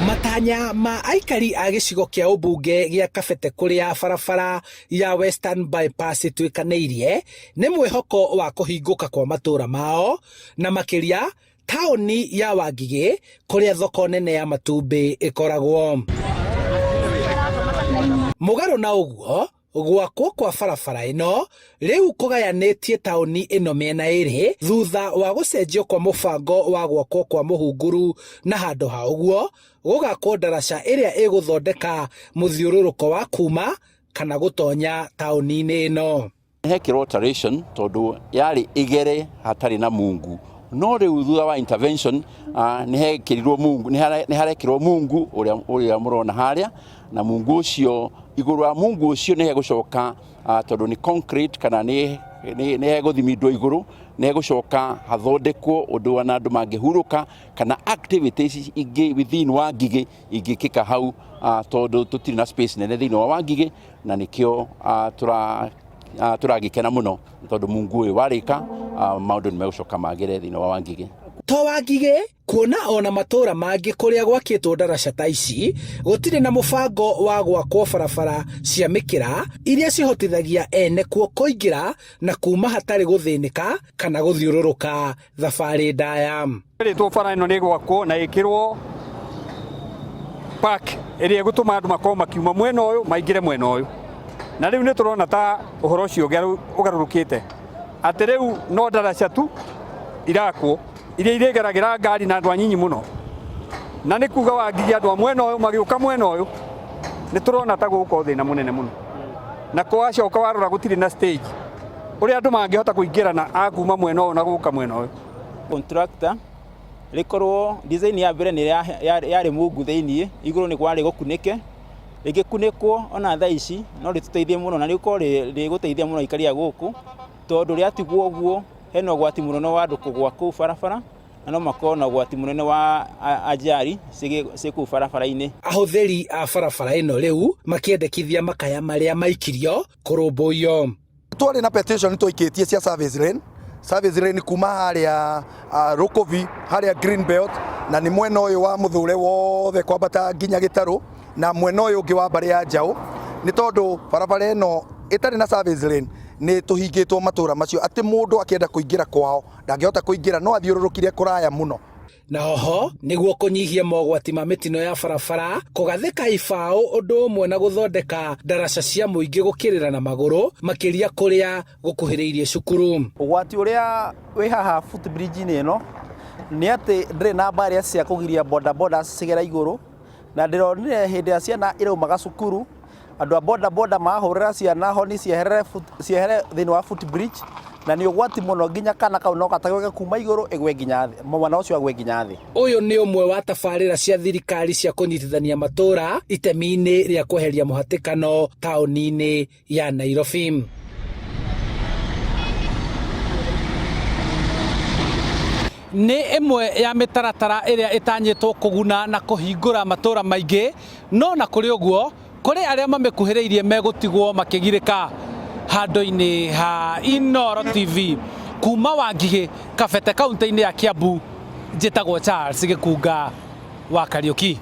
Matanya ma aikari a gĩcigo kĩa ũmbunge gĩa Kabete kũrĩa barabara ya Western Bypass ĩtuĩkanĩirie nĩ mwĩhoko wa kũhingũka kwa matũũra mao na makĩria taũni ya Wangigĩ kũrĩa thoko nene ya matumbĩ ĩkoragwo. Mũgarũ na ũguo, gwakwo kwa barabara ĩno rĩu kũgayanĩtie taũni ĩno mĩena ĩrĩ thutha wa gũcenjio kwa mũbango wa gwakwo kwa mũhunguru na handũ ha ũguo gũgakwo ndaraca ĩrĩa ĩgũthondeka mũthiũrũrũko wa kuma kana gũtonya taũni-inĩ ĩno. Hekĩrwo alteration tondũ yarĩ ĩgere hatarĩ na mungu no rĩu thutha wa intervention nĩ hekĩrirwo mungu, nĩ harekĩrwo mungu ũrĩa ũrĩa mũrona harĩa na mungu ũcio igũrũ wa mungu ũcio nĩ hegũcoka tondũ nĩ concrete kana nĩ nĩ hegũthimindwo igũrũ nĩ hegũcoka hathondekwo ũndũ ona andũ mangĩhurũka kana activities ingĩ within Wangigĩ ingĩkĩka hau tondũ tũtirĩ na space nene thĩinĩ wa Wangigĩ na nĩkĩo tũra tũragĩkena mũno tondũ mungu ũyũ warĩka maũndũ nĩ megũcoka magĩre thĩinĩ wa Wangigĩ. To Wangigĩ kuona ona matũra mangĩ kũrĩa gwakĩtwo ndaraca ta ici gũtirĩ na mũbango wa gwakwo barabara cia mĩkĩra iria cihotithagia ene kuo kũingĩra na kuma hatarĩ gũthĩnĩka kana gũthiũrũrũka thabarĩ ndaya. Rĩtwo bara ĩno nĩ ĩgwakwo na ĩkĩrwo park ĩrĩa ĩgũtũma andũ makorwo makiuma mwena ũyũ maingĩre mwena ũyũ, na rĩu nĩ tũrona ta ũhoro ũcio ũgarũrũkĩte atĩ rĩu no ndaraca tu irakwo iria irĩgeragĩra ngari na andũ anyinyi mũno, na nĩ kuga Wangigĩ andũ a mwena ũyũ magĩũka mwena ũyũ nĩ tũrona ta gũgũkorwo thĩna mũnene mũno, na kwacoka warora gũtirĩ na stage ũrĩa andũ mangĩhota kũingĩrana a kuma mwena ũyũ na gũka mwena ũyũ. Contractor rĩkorwo design ya mbere nĩ yarĩ mungu thĩiniĩ, igũrũ nĩ kwarĩ gũkunĩke, rĩngĩkunĩkwo ona thaa ici no rĩtũteithie mũno na rĩkorwo rĩgũteithia mũno aikari a gũkũ, tondũ rĩatigwo ũguo hena ũgwati mũnene wa andũ kũgwa kũu barabara na no makorwo na ũgwati mũnene wa ajali ciĩ kũu barabara-inĩ. Ahũthĩri a barabara ĩno rĩu makĩendekithia makaya marĩa maikirio kũrũmbũiyo. Twarĩ na petition twaikĩtie cia service lane, service lane kuma harĩa Rũkũbi, harĩa Green Belt, na nĩ mwena ũyũ wa Mũthũre wothe kwambata nginya Gĩtarũ, na mwena ũyũ ũngĩ wa mbarĩ ya Njaũ, nĩ tondũ barabara ĩno ĩtarĩ na service lane nĩ tũhingĩtwo matũra macio atĩ mũndũ akĩenda kũingĩra kwao ndangĩhota kũingĩra, no athiũrũrũkire kũraya mũno. Na oho nĩguo kũnyihia mogwati ma mĩtino ya barabara, kũgathĩka ibaũ ũndũ ũmwe na gũthondeka ndaraca cia mũingĩ gũkĩrĩra na magũrũ makĩria kũrĩa gũkuhĩrĩirie cukuru. Ũgwati ũrĩa wĩ haha footbridge-inĩ ĩno nĩ atĩ ndĩrĩ na barriers cia kũgiria boda boda cigere igũrũ, na ndĩronire hĩndĩ ĩrĩa ciana iraumaga cukuru andũ a boda boda marahũrĩra ciana honi ciehere ciehere thĩinĩ wa footbridge, na nĩ ũgwati mũno nginya kana kau no gatagũke kuma igũrũ ĩgwe nginya thĩ, mwana ũcio agwe nginya thĩ. Ũyũ nĩ ũmwe wa tabarĩra cia thirikari cia kũnyitithania matũũra itemi-inĩ rĩa kweheria mũhatĩkano taũni-inĩ ya Nairobi. Nĩ ĩmwe ya mĩtaratara ĩrĩa ĩtanyĩtwo kũguna na kũhingũra matũũra maingĩ, no na kũrĩ ũguo kũrĩ arĩa mamĩkuhĩrĩirie megũtigwo makĩgirĩka. Handũ-inĩ ha Inooro TV kuma Wangigĩ, Kabete, kaũntĩ-inĩ ya Kiambu, njĩtagwo Charles Gĩkunga wa Kariũki.